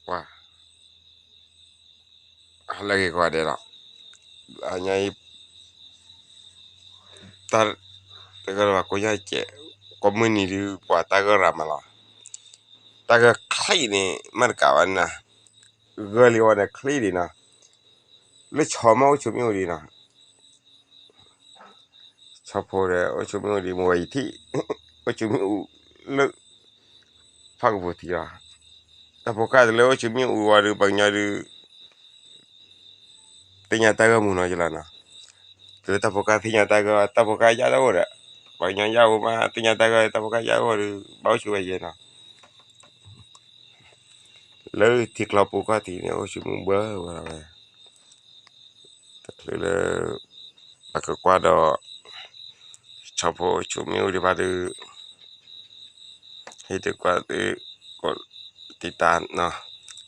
ပှၤ ဟါလၢအဂ့ၤကိးဂၤဒဲးလီၤ. အညါအံၤ တၢ်တဂၤလၢၤဘၣ်ကိးညါကဲး, ကိးမုၢ်နံၤဒုး ပှၤတၢ်ဂၢၢ်ရၤမးလီၤ. တၢ်ဂၢၢ်ချံန့ၣ် မ့ၢ်တကးဘၣ်န့ၣ်နီၤ, ဂၢၢ်လံဝဲန့ၣ်ချံဒံးနီၤ, လၢဆီမီၢ်အိၣ်ဆူၣ်မ့ၣ်အူဒံးနီၤ, ဆီဖိဒီးအိၣ်ဆူၣ်မ့ၣ်အူဒံး မ့ၢ်ဝဲယထံၣ် အိၣ်ဆူၣ်မ့ၣ်အူလၢ ဖးကပူၤထံလီၤ. တၢ်ဖိခါတလၢအိၣ်ဆူၣ်မ့ၣ်အူဝဲဒုး ပှၤကညီဒုး သ့ၣ်ညါတၢ်ဂၢၢ်မုာ်နီၤကလီၤနီၤ. တုၤလၢတၢ်ဖိခါသ့ၣ်ညါတၢ်ဂၢၢ် တၢ်ဖိခါယၢ်တအိၣ်ဒီး ပှၤကညီယၢ်အိၣ်မး သ့ၣ်ညါတၢ်ဂၢၢ် တၢ်ဖိခါယၢ်အိၣ်ဒီး ဘၣ်အိၣ်ဆူၣ်ဝဲယဲနီၤ. လၢထံကျိပူၤခီၣ်ထံးန့ၣ် အိၣ်ဆူၣ်မ့ၣ်အူဘၢဝဲဒၣ်ဝဲ တချုးလၢ ပကကွၢ်ဒီး ဆီဖိအိၣ်ဆူၣ်မ့ၣ်အူဒံးဘၣ်ဒုး ဟ့ၣ်ဒုးကွၢ်သု ကိးတံာ်တာ်နီၤ,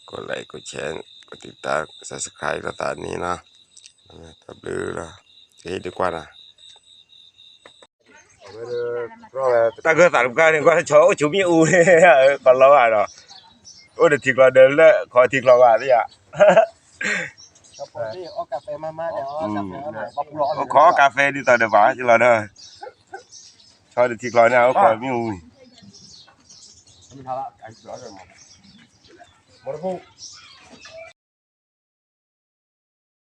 ကိးlike ကိးshare ကိးတံာ်တာ် subscribe လိာ်သးန့ၣ်နီၤ, တၢ်ဘျုးလီၤ, ဟ့ၣ်ဒုးကွၢ်နီၤ. တၢ်ဂၢၢ်သးတကါန့ၣ် ကွၢ်ဆီအိၣ်ဆူၣ်မ့ၣ်အူန့ၣ် ကလီဘၣ်ဒီး အိၣ်ဒီးထံကျိဒီးလၢ ခီထံကျိဘၣ်သ့ၣ်ဧါ. အိၣ်ခိးအီၣ်ကါဖဲဒ်သိးဒီးဘၣ်ကလီဒီး ဆီဒီးထံကျိန့ၣ် အိၣ်ခိးမ့ၣ်အူန့ၣ် မတဖိ